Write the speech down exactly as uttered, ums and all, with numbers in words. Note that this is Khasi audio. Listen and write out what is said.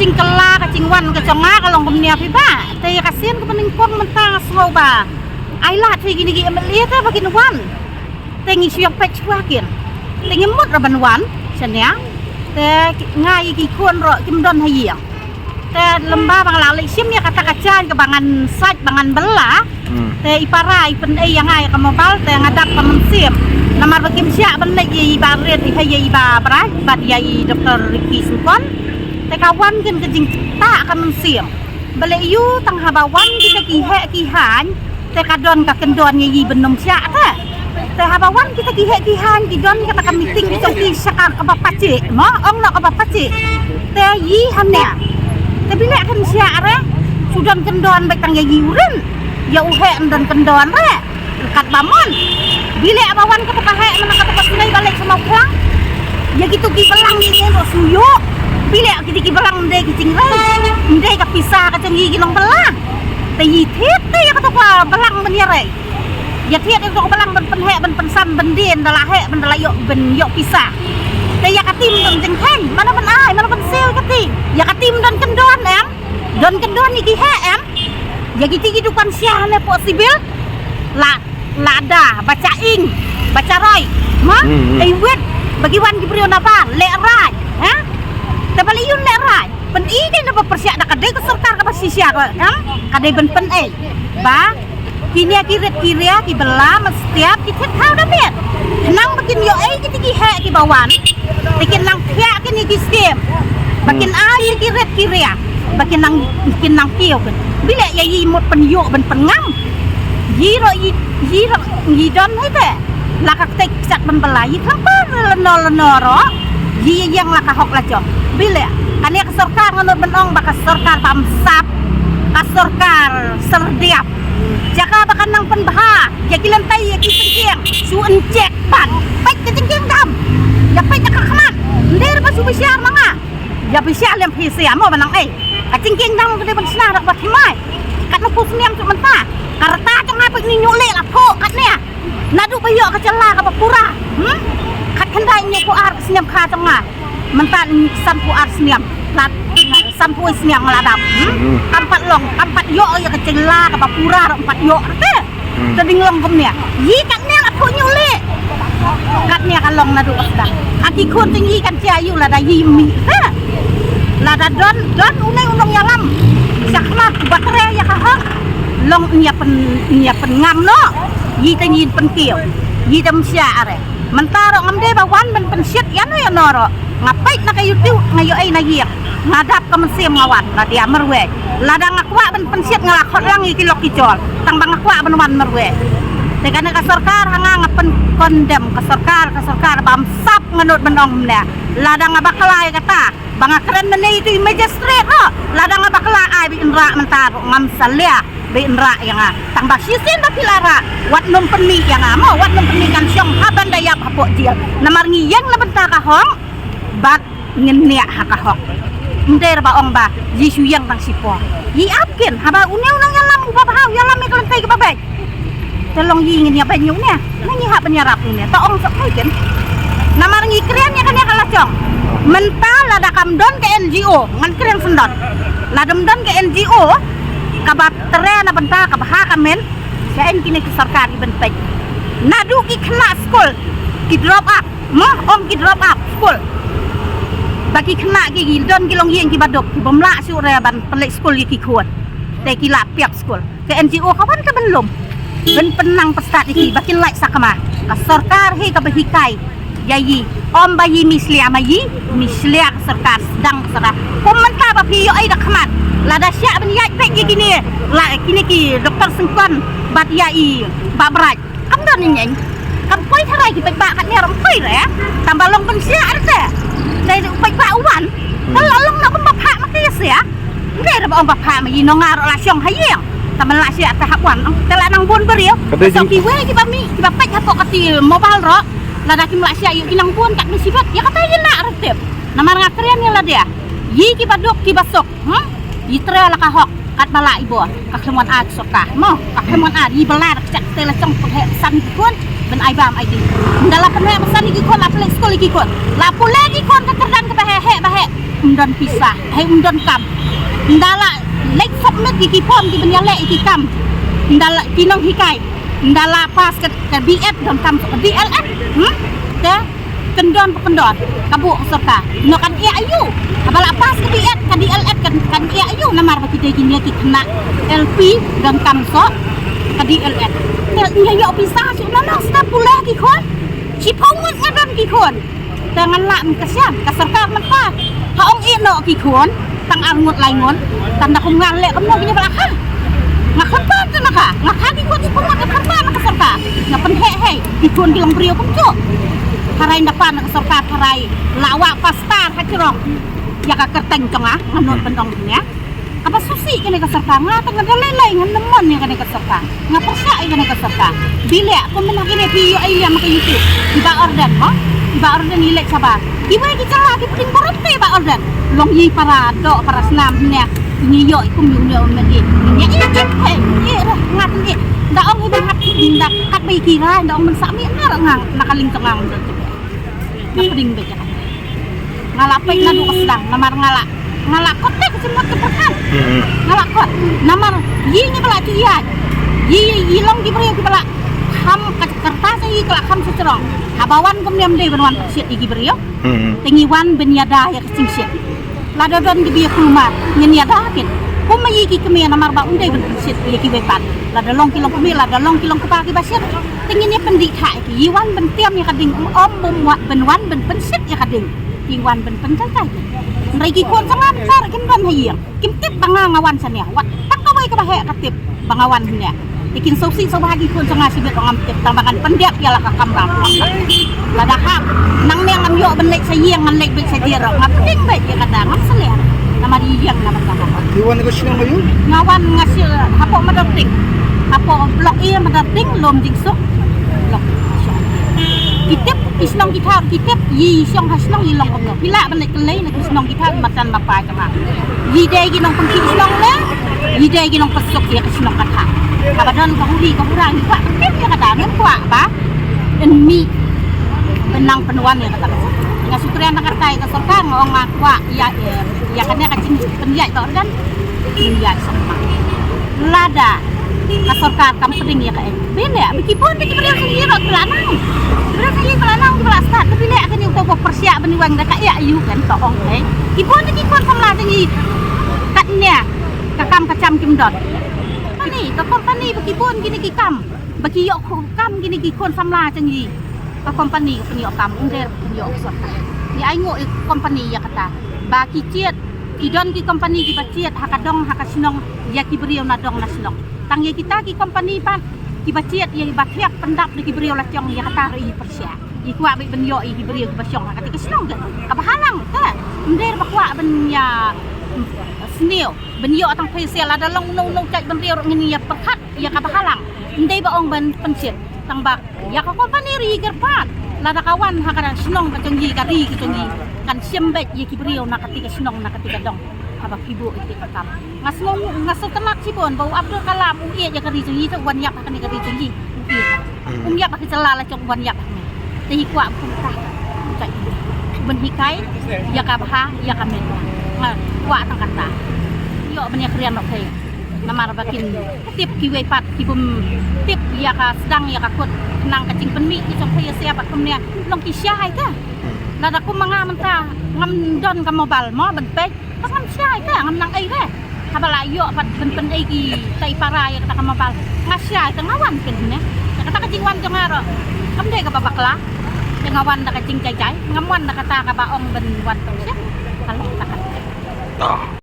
Kylla ka jingwan ka jong nga ka long kumne phi ba. Te ka sien ka pyningkong mynta nga sngew ba ai lad phi kine ki M L A te ba kin wan. Te ngi shu ïa peit shuwa kin. Te ngi mut ra ban wan shane. Te nga ïa ki khun ruh kim don ha ïing. Te lem ba ba nga la leit shim ïa kata ka jaiñ kaba ngan sait ba ngan bylla. Te i para i pynei ïa nga ïa ka mobile te nga dap ka mynsiem. Namar ba kim shah ban leit ïa i Bah Rit, ïa i Bah Brai bad ïa i Doktor Ricky Syngkon. Te ka wan kin ka jingtah ka mynsiem. Balei ïa u tang haba wan kita ki heh ki haiñ te ka don ka kyndon ïa i ban ym shah te. Te haba wan kita ki heh ki haiñ ki don kata ka meeting ki jong ki sha kaba pajih mo, ong noh kaba pajih. Te i hane te bileh kan shah re. Shu don kyndon beit tang ïa i u rin, ïa u heh don kyndon re. Katba mon bileh ba wan kata ka heh, mana kata ka snei ba leit sha Mawphlang. Ïa kitu ki balang ïa ngin ruh shu ïoh. Bileh kiti ki balang ym dei ki jingrei, ym dei ka pisa ka jong i ki nongbylla. Te i thied te ïa kata ka balang ban ïarei. Ïa thied ïa kata ka balang ban pynheh ban pynsam ban dien da la heh ban da la ïoh ban ïoh pisa. Te ïa ka tim don jingkheiñ, mano ban ai, mano ban siew ïa ka tim. Ïa ka tim don kyndon em. Don kyndon ïa ki heh em. Ïa kiti ki dukan sha ne poh civil. La lada ba cha ing ba cha roi ma. Ei wet ba ki wan ki briew na bar leh raij ha. Te ba leh ïun leh raij pyn-i dei na ba pyrshah da ka dei ka sorkar kaba shisha ruh em. Ka dei ban pyn-ei ba kine ki rit ki ria ki bylla mestiap ki thied thaw da miet. Nang ba kin ïoh ei kiti ki heh ki ba wan. Te kin nang thiah kine ki skim ba kin ai ïa ki rit ki ria ba kin nang kin nang kiew kin. Bileh ïa i mut pynïoh ban pynngam. Yi ro yi yi ro yi don hai te. La ka ktek chat ban bala yi khang pa lano lano ro. Yi yang la ka hok la jong. Bileh kane ka sorkar ngan ot ban ong ba ka sorkar bam sap, ka sorkar serdiap. Jaka ba kan nang pynbha ïa ki lyntai ïa ki jingkieng shu encek ban peit ka jingkieng dam. Ïa peit ka khmat. Ndir ba shu bisiar ma nga. Ïa bisiar lem phi sia mo ba nang ei. Ka jingkieng dam ka dei ban sna rak ba thymmai. Kat na phu sniam shu mynta. Ka rta jong nga peit ni nyu leh la pho kat ne. Naduh ba ïoh ka jylla kaba pura. Hmm? Kat khyndai ni phu ar sniam kha jong nga. Mynta san phu ar sniam. Lad san phu sniam la dap. Hmm? Kam pat long, kam pat ïoh ïa ka jylla kaba pura rak pat ïoh te. Te ding long kumne. Yi katne la phu nyu leh. Katne ka long naduh ka sdang. Ha ki khun jong yi kan jia ïu lada yi mih te. Lada don don une u nongïalam. Shakmat ba kre ïa ka hok. Long nia pen nia pen ngam noh. Yi te nyin pen kiew. Yi te msia are. Mynta ruh ngam dei ba wan ban pynshit ïano ïano ruh. Nga peit na ka YouTube nga ïoh ei na ïing. Nga dap ka mynsiem nga wan nga dia marwei. Lada nga kwah ban pynshit nga la khot lang ïa ki lok ki jol. Tang ba nga kwah ban wan marwei. Te kane ka sorkar ha nga nga pyn condemn ka sorkar ka sorkar bam sap nga not ban ong mne. Lada nga bakla ïa kata ba nga kren mane ïa tu i magistrate ruh. Lada nga bakla ai ba in rah mynta ruh ngam salia. Ba in rah ïa nga. Tang ba shisien ba phi la rah wat nym pynmih ïa nga mo, wat nym pynmih kan shong ha ban da ïap hapoh jel. Namar ngi ïeng na bynta ka hok bad ngin niah ha ka hok. Ym dei ba ong ba yi shu ïeng tang shipor. Yi ap kin haba une u nongïalam uba bha u ïalam ïa ka lynti kaba beit. Te long yi ngin ïa beit ïa une. Nang ngi hap ban ïarap ïa une. Ta ong sok kai kin. Namar ngi kren ïa kane ka la jong. Mynta lada kam don ka N G O ngan kren sendot. Lada ym don ka N G O kaba tre na bynta kaba ha ka men. Sha en kine ki sorkar ki ban peit. Naduh ki khynnah skul ki drop out. Mo ong ki drop out skul. Ba ki khynnah ki ki don ki longïing kiba duk kiba mlah shuh re ban pynleit skul ïa ki khun. Te ki la piap skul. Ka N G O ka wan ka ban lum ban pynnang pyrstad ïa ki ba kin lait sakma. Ka sorkar hi kaba hikai ïa yi. Ym ba yi mislia ma yi mislia ka sorkar sdang ka sorkar. Kum mynta ba phi ïoh ei da khmat lada shah ban ïaid peit ïa kine la kine ki doktor Syngkon bad ïa i Bah Brai. Kam don ïa nyen kam poi tharai ki peit ba kat ne ram poi re. Tang ba long ban shah re te. Dei peit ba u wan. Ka la long na kum ba phah ma ki sia. Nde re ba ong ba phah ma yi nong nga ro la shong ha ïing. Tang ban la shah te hap wan te la nang bun briew. Ka dei jing kiwei kiba mih kiba peit hapoh kati mobile ro. Lada kim la shah ïa ki nang bun kat mi sibat ïa kata ïa la re tip. Namar nga kren ïa la dia. Yi kiba duk kiba sok. Hmm? Yi tre la ka hok kat ba la i bor. Ka khlem wan ar sorkar mo ka khlem wan ar yi ba la ka chak te la chong pynheh san ki khun. Ban ai bam ai di. Nda la pynheh ba san ki khun la pule skul ki khun. La pule ki khun ka kyrdan ka ba heh heh ba heh. Ym don pisa, hei ym don kam. Ynda la leit submit ïa ki form kiban ïaleh ïa ki kam. Ynda la ki nonghikai. Ynda la pass ka, ka B.Ed, donkam ka D.El.Ed. Hmm? Te kyndon ba kyndon ka buh ka sorkar. Ngan ïa aïu? Haba la pass ka B.Ed, ka D.El.Ed kan, ngan ïa aïu? Namar ba ki dei kine ki khynnah L.P. donkam shuh ka D.El.Ed. Te ngi ïoh pisa shuh na nong sdang pule ki khun. Shiphew ngut nga don ki khun. Te ngan lah mynta shen, ka sorkar mynta ha ong ïeh noh ki khun tang ar ngut lai ngut. Tang da kum nga leh kumno ki ba la kha. Nga khlem pan te na ka, nga kha ki khun shiphew ngut, nga khlem pan na ka sorkar. Nga pynheh hei ki khun ki long briew kumjuh. Tharai nda pan na ka sorkar, tharai la wah pastor ha jrong ïa ka kyrteng jong nga, nga nud ban ong ïa. Kaba sngewsih kane ka sorkar, nga tang da lei lei ngan nym mon ïa kane ka sorkar. Nga pyrshah ïa kane ka sorkar. Bileh kum mynta kine phi ïoh ai liam ha ka YouTube. I Bah Ardent mo. I Bah Ardent i leit shabar. Kiwei ki jylla ki pdeng burom te i Bah Ardent. Long i para doh para snam ne. Ngi ïoh i kum ïoh ne um ne. Ngi ïoh i kum he. Ngi ïoh nga tang i. Da ong i ban hap da katba i ki rai da ong ban sah mi nga na ka liang tang nga. Nga pdeng beit ïa ka. Nga la peit naduh ka sdang namar nga la, nga la kot te ka jingmut ka pyrkhat. Hmm. Nga la kot namar ïa ngi ba la ju ïaid. Ïa, ïa, ïa long ki briew ki ba la kham ka kyrtas ïa ngi ka la kham sha jrong. Haba wan kumne ym dei ban wan pynshit ïa ki briew. Hmm. Te ngi wan ban ïada ïa ka jingshit. Lada don kiba ïa kulmar ngin ïada kin. Kumba ïa ki kmie namar ba ym dei ban pynshit ïa kiwei pat. Lada long ki long kmie, lada long ki long kpa kiba shit. Te ngin ïa pyndih thah ïa ki, ïa wan ban tiam ïa ka ding, ym, ym bym wan ban wan ban pynshit ïa ka ding. Ki wan ban pynjai jai. Hynrei ki khun jong nga mynta kim don ha ïing. Kim tip ba nga nga wan shane. Wat tang kawei kaba heh ka tip ba nga wan hangne. Te kin sngewsih sngewbha ki khun jong nga shibit ba ngam tip tang ba ngan pyndep ïa la ka kamra. Lada hap nangne ngam ïoh ban leit sha ïing ngan leit beit sha ïing ruh. Nga pdeng beit ïa kata ngam sylliang. Namar ïing namar ka hap. Phi wan ka shnong aïu? Nga wan nga sha hapoh Madarting. Hapoh Block A Madarting, Lum Jingsuk. Block. Ki tip, ki shnong ki thaw, ki tip, i shong ha shnong i long kumno. Phi lah ban leit kyllei na ki shnong ki thaw, i matan ma pa jong nga. I dei ki nongpynkit shnong ne, i dei ki nongpynsuk ïa ka shnong ka thaw. Haba don ka huri ka hura ngi kwah ka tip ïa kata, ngim kwah ba yn mih ban nang pynwan ïa kata. Nga shu kren na kata ïa ka sorkar, nga ong nga kwah ïa, ïa kane ka jingpynïaid ba ong kan. Pynïaid suk ma. Lada ka sorkar kam pdeng ïa kaei. Bine, ba ki bun da ki briew sha ngi ruh ki la nang. Ki briew sha ngi ki la nang, ki la stad, bine, kane uto ba pyrshah ban wan da ka ïa aïu kan ka ong kaei. Ki bun da ki khun samla sha ngi. Katne ka kam ka jam kim don. Kane ka company ba ki bun kine ki kam. Ba ki ïoh kam kine ki khun samla sha ngi. Ka company ka pynïoh kam, ym dei pynïoh sorkar. Ngi ai nguh ïa ka company ïa kata. Ba ki jied, ki don ki company kiba jied ha ka dong ha ka shnong ïa ki briew na dong na shnong. Tang ïa kita ki company pat kiba jied ïa kiba thiah pyndap da ki briew la jong ïa kata ruh i pyrshah. I kwah beit ban ïoh ïa ki briew kiba shong ha kata ka shnong ka. Kaba halang ka. Ym dei ba kwah ban ïa sniew, ban ïoh tang pisa lada long no no jait ban riew ruh ngin ïa pyrkhat ïa kaba halang. Ym dei ba ong ban pynshit tang ba ïa ka company ri kyrpad. Lada ka wan ha ka shnong ka jong ngi, ka ri ka jong ngi, kan shim beit ïa ki briew na kata ka shnong na kata ka dong. Haba ki buh ïa ka kam. Nga sngew, nga sngewtynnat shibun ba u Abdul Kalam u ïeit ïa ka ri jong ngi, te u wan ïap ha kane ka ri jong ngi. U ïeit. Hmm. Um ïap ha ka jylla la jong u wan ïap ha ngi. Te hi kwah kumta. Ban hikai ïa ka bha ïa ka met. Nga kwah tang kata. Ïoh ban ïa kren noh phi. Namar ba kin tip kiwei pat ki bym tip ïa ka sdang ïa ka kut. Nang ka jingpynmih ki jong phi ïa sia bad kumne long ki shai ka. Lada kum ma nga mynta ngam don ka mobile mo ban peit. Te ngam shai te, ngam nang ei re. Haba la ïoh pat ban pynei kita i para ïa kata ka mobile. Nga shai te nga wan pynne. Te kata ka jingwan jong nga ruh kam dei kaba bakla. Te nga wan da ka jingjai jai. Ngam wan da kata kaba ong ban wan pynshai. Ka long kata ka.